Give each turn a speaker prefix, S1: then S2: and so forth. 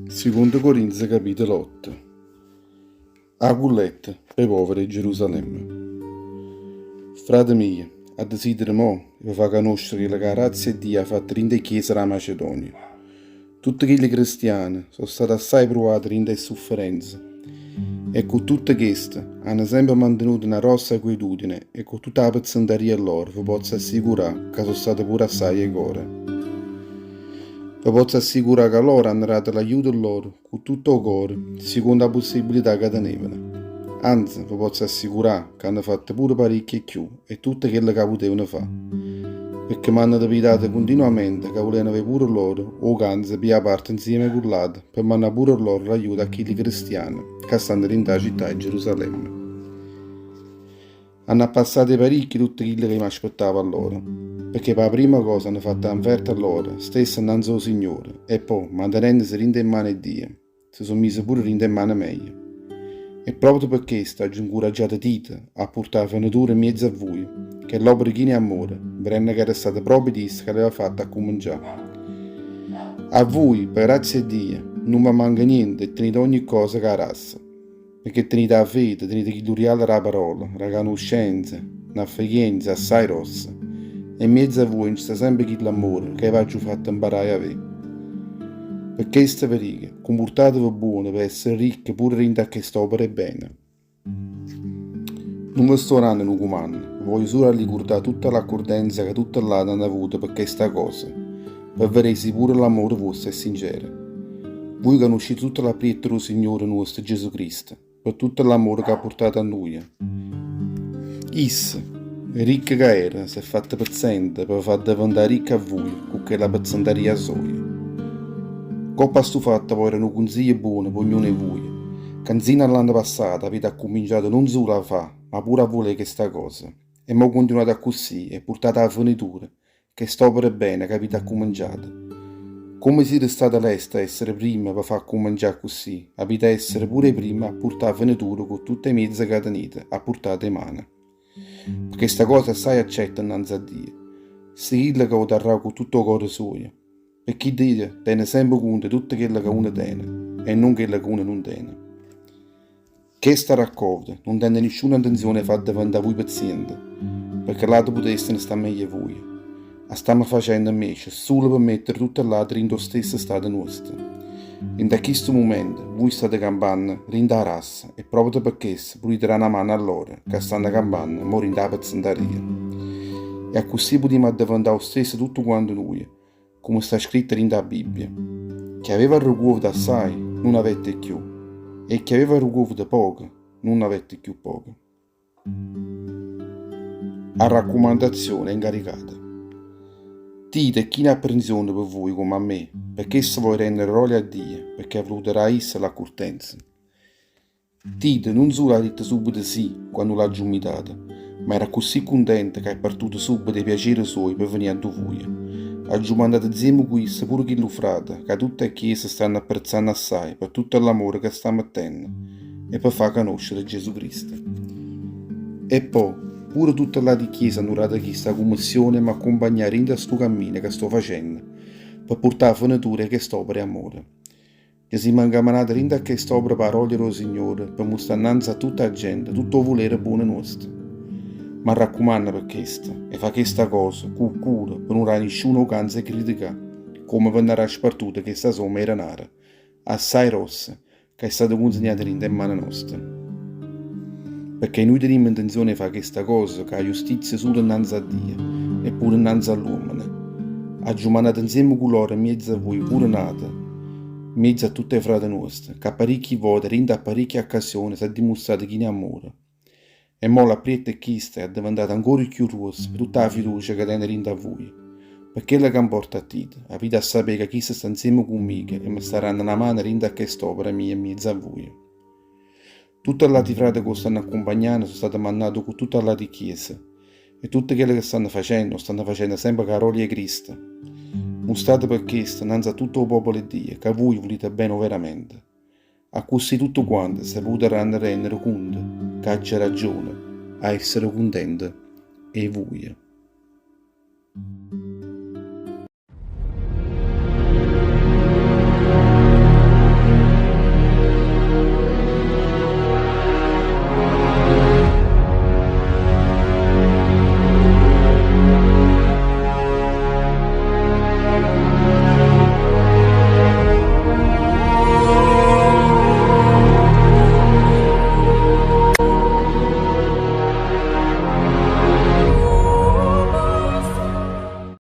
S1: Sicondo Corinze capitolo 8. 'A culletta p' 'e povere 'e Gerusalemme. Frate mio, addesidero mo 'e ve fa canoscere chello ca 'a grazia 'e Dio ha fatto dint' 'e chiese d' 'a Macedonia. Tutte chilli crestiane so' state assaje pruvate dint' 'e sufferenze e cu tutto chesto hanno sempe mantenuto na grossa quietudine e cu tutta 'a pezzentaria lloro ve pozzo assicurà ca so' state pure assaje 'e core. Ve pozzo assicurà ca loro hanno dato l'aiuto lloro cu tutto 'o core sicondo 'a pussibilità ca tenevano. Anze, ve pozzo assicurà ca hanno fatto pure paricchio 'e cchiù 'e tutto chello ca putevano fà, pecché m'hanno depitato cuntinuamente ca vulevano avé pure loro 'o canzo 'e piglià parte nzieme cu ll'ate pe mannà pure loro l'aiuto a chilli crestiane ca stanno dint' 'a città 'e Gerusalemme. Hanno appassato 'e paricchio tutte chillo ca io m'aspettavo 'a loro, pecché p' 'a primma cosa hanno fatto 'a 'nferta loro stesse 'nnanze 'o Signore e po', mantenennose dint' 'e mmane 'e Dio, se so' mise pure dint' 'e mmane meje. E proprio pe chesto aggio 'ncuraggiato Tito a purtà 'a fenetura 'mmiezzo a vuje, chell'opera china 'e ammore, vedenno ca era stato proprio isso ca l'aveva fatta accummencià. A vuje, pe grazia 'e Dio, nun ve manca niente e tenite ogni cosa cu 'a rassa. Pecché tenite 'a fede, tenite chillu rialo d' 'a parola, d' 'a canuscenza, n'affiglienza assai grossa, e 'mmiezzo a vuje nce sta sempe chill'ammore ca v'aggio fatto 'mparà 'e avé. Pe chesto ve dico, cumpurtateve buono pe essere ricche pure dint' a chest'opera 'e bene. Nun ve sto danno nu cumanno, ve voglio sulo allicurdà tutta l'accurdenza ca tutte ll'ate hanno avuto pe chesta cosa, pe vedé si pure l'ammore vuosto è sincero. Vuje canuscite tutto l'apprietto d' 'o Signore nuosto Gesù Cristo, pe tutto l'ammore c'ha purtato a nuje. Isso, ricco ca era, s'è fatto pezzente pe ve fa addeventà ricche a vuje cu chella pezzentaria soja. Ncopp' a stu fatto voglio dà nu cunziglio buono pe ognuno 'e vuje, ca nzino a l'anno passato avite accuminciato nun sulo a fà, ma pure a vulé chesta cosa. E mo cuntinuate accussì e purtate 'a fenitura Chest'opera 'e bene c'avite accumenciato. Comme site state leste a essere primme pe fa accumencià accussì, avite a essere pure 'e primme a purtà 'a fenetura cu tutt' 'e miezze ca tenite a purtata 'e mano. Pecché sta cosa assaje accetta 'nnanze a Dio. Si chillo ca 'o darrà cu tutto 'o core suojo. Pecché Dio tene sempe cunto 'e tutto chello ca uno tene e nun chello ca uno nun tene. Chesta raccolta nun tene nisciuna 'ntenzione 'e fa addeventà vuje pezziente, pecché ll'ate putesseno sta meglio 'e vuje. A stammo facenno 'mmece sulo pe mettere tutte ll'ate dint' 'o stesso stato nuosto. Dint' a chistu mumento vuje state campanno dint' 'a rassa e proprio pe chesto putite dà na mano a lloro ca stanno campanno mo dint' 'a pezzentaria. E accussì putimmo addeventà 'o stesso tutte quante nuje, Comme sta scritto dint' 'a Bibbia, Chi aveva arrecuoveto assai, nun avette cchiù, e chi aveva arrecuoveto poco, nun avette cchiù poco. A raccumandazione 'e 'ncaricate. Tito è chino 'e apprensione pe vuje comme a me, pe chesto voglio rennere rolia a Dio, pecché ha vuluto dà a isso l'accurtenza. Tito nun sulo ha ditto subito sì quanno l'aggio 'mmitato, ma era accussì cuntento ca è partuto subito 'e piacere suojo pe venì addu vuje. Aggio mandato 'nzieme cu isso pure chillu frate ca tutt' 'e chiese stanno apprezzanno assaje pe tutto l'amore ca sta mettenno e pe fa canoscere Gesù Cristo. E po', pure tutte ll'ati chiese hanno dato chista cummissione 'e m'accumpagnà dint' a stu cammino ca sto facenno pe purtà 'a fenetura 'e chest'opera 'e ammore. Ce simmo 'ncammenate dint' a chest'opera p' 'a rolia d' 'o Signore, pe mustà 'nnanze a tutta 'a gente tutto 'o vulere buono nuosto. M'arraccumanno pe chesto, 'e fa chesta cosa, cu cura, pe nun dà a nisciuno 'o canzo 'e criticà, comme vennarrà spartuta chesta somma 'e denare, assaje grossa, ca è stata cunzignata dint' 'e mmane noste. Pecché nuje tenimmo 'ntenzione 'e fa chesta cosa cu 'a justizia sulo 'nnanze a Dio e pure 'nnanze a ll'uommene. Aggio mannato 'nzieme cu loro 'mmiez'a vuje pure n'ato, 'mmiez'a tutt' 'e frate nuoste, ca paricchi vote, dint' a paricchie accasione, s'è dimustrato chino 'e ammore. E mo l'apprietto 'e chisto è addeventato ancora cchiù gruosso pe tutta 'a fiducia ca tene dint' a vuje. Pe chello ca 'mporta a Tito, avite 'a sapé ca chisto sta 'nzieme cu mmico e me sta danno na mano dint' a chest'opera mia 'mmiez'a vuje. Tutte ll'ati frate ca 'o stanno accumpagnanno so' state mannate cu tutte ll'ati chiese, e tutto chello che stanno facenno 'o stanno facenno sempe cu 'a rolia 'e Cristo. Mustate pe chesto 'nnanze a tutto 'o popolo 'e Dio ca vuje vulite bene overamente. Accussì tutte quante se putarranno rennere cunto ca aggio ragione a essere cuntento 'e vuje.